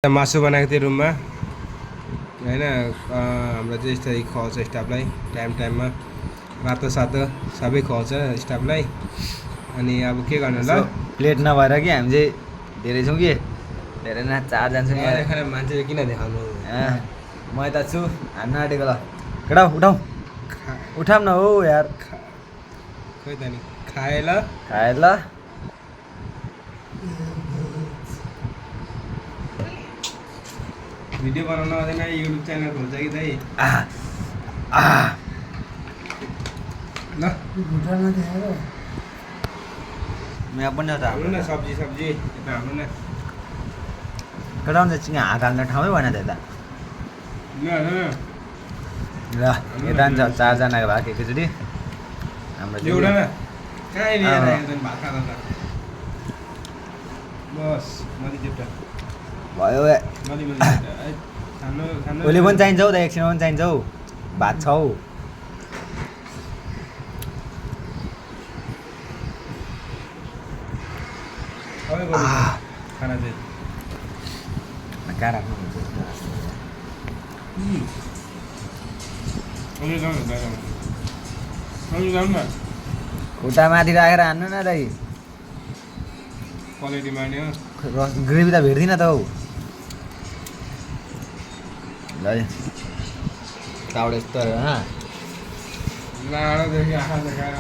मासु बनाएको थिएँ रुममा हैन। हाम्रो चाहिँ यस्तै खुवाउँछ स्टाफलाई टाइममा रातो सातो सबै खुवाउँछ स्टाफलाई। अनि अब के गर्नु ल, प्लेट नभएर कि हामी चाहिँ धेरै छौँ कि धेरै न 4 जना छौँ यार। देखाएर मान्छेले किन देखाउनु। म यता छु हान्न आँटेको ल केटा उठाऊ उठाम न हो यार। खोइ त नि खाए ल खाए ल। भिडियो बनाउन आउँदैन युट्युब च्यानल खोल्छ कि दाइ ल यहाँ पनि त हाल्नु न सब्जी यता हाल्नु न। केटा हुन्छ हात हाल्ने ठाउँै भएन त यता ल ल यता नि छ 4 जनाको भएको एकैचोटि हाम्रो एउटा न कहाँ लिएर आयो त भात खाँदा त बस मलि चिप्टा भयो मलि खानु ओली पनि चाहिन्छ हौ त एकछिनमा पनि चाहिन्छ हौ भात छ हौ। खाना चाहिँ कहाँ राख्नु खुट्टा माथि राखेर हान्नु न दाइ। क्वालिटी मान्यो ग्रेभी त भेट्दिनँ त हौ। ल ताउडे यस्तो लाडोदेखि आँखा देखाएर